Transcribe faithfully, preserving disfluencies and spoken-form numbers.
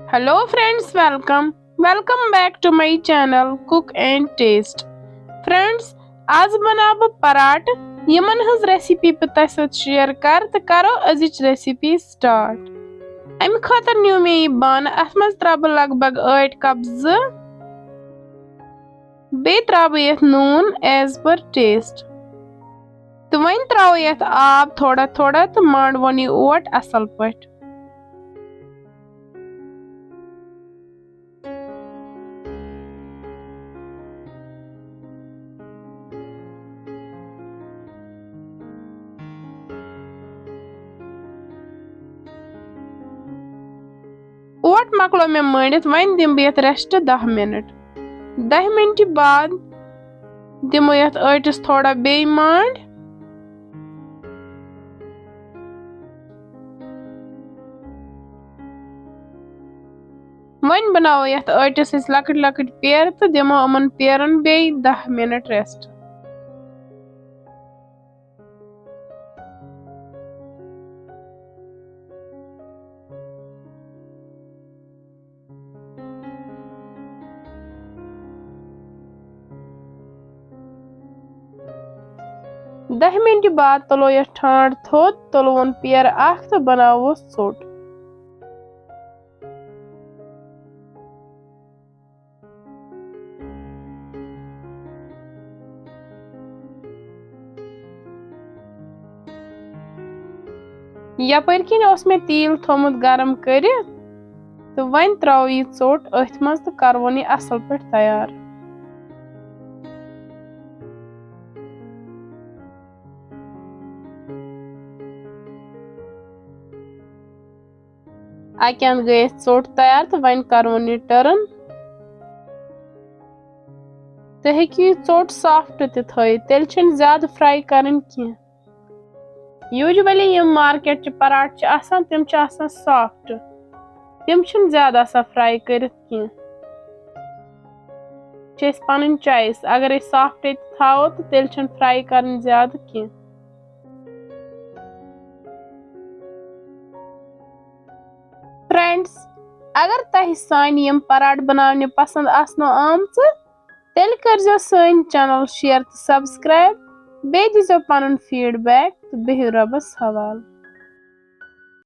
Hello friends, welcome. Welcome back to my channel Cook and Taste. Friends, آز بناو بہٕ پراٹہٕ، یِمن ہٕنٛز recipe بہٕ تۄہہِ سۭتۍ share کرٕ، تہٕ کرو أزِچ recipe start. اَمہِ خٲطرٕ نیوٗ مےٚ یہِ بانہٕ، اَتھ منٛز ترٛاوٕ بہٕ لگ بگ ٲٹۍ cup زٕ، بیٚیہِ ترٛاوٕ بہٕ یَتھ نوٗن as per taste، تہٕ وۄنۍ ترٛاوو یَتھ آب تھوڑا تھوڑا تہٕ مانٛڈوُن یہِ اوٹ اَصٕل پٲٹھۍ۔ اوٹ مۄکلو مےٚ مٲنڈِتھ، وۄنۍ دِمہٕ بہٕ یَتھ rest دَہ minute۔ دَہہِ minute بعد دِمو یَتھ ٲٹِس تھوڑا بیٚیہِ مانٛڈ۔ وۄنۍ بناوو یَتھ ٲٹِس أسۍ لۄکٕٹۍ لۄکٕٹۍ پیرٕ تہٕ دِمو یِمن پیرن بیٚیہِ دَہ minute rest۔ دَہہِ minute بعد تُلو یَتھ ٹھانٛڈ تھوٚد، تُلوُن پیرٕ اکھ تہٕ بناووس ژوٚٹ۔ یپٲرۍ کِنۍ اوس مےٚ تیٖل تھوٚمُت گرم کٔرِتھ، تہٕ وۄنۍ ترٛاوو یہِ ژوٚٹ أتھۍ منٛز تہٕ کرون یہِ اَصٕل پٲٹھۍ تیار۔ اَکہِ اَندٕ گٔے اَسہِ ژوٚٹ تیار تہٕ وۄنۍ کَرون یہِ turn۔ تُہۍ ہیٚکِو یہِ ژوٚٹ soft تہِ تھٲیِتھ، تیٚلہِ چھَنہٕ زیادٕ fry کَرٕنۍ کینٛہہ۔ Usually یِم market چہِ پراٹھ چھِ آسان، تِم چھِ آسان soft، تِم چھِنہٕ زیادٕ آسان fry کٔرِتھ کینٛہہ۔ چھِ أسۍ پَنٕنۍ choice، اگر أسۍ soft تہِ تھاوو تہٕ تیٚلہِ چھَنہٕ fry کَرٕنۍ زیادٕ کینٛہہ۔ Friends، اگر تۄہہِ سانہِ یِم پراٹھ بناونہِ پسند آسنو آمژٕ، تیٚلہِ کٔرزیو سٲنۍ channel share تہٕ subscribe، بیٚیہِ دیٖزیو پنُن feedback تہٕ بِہِو رۄبس حوالہٕ۔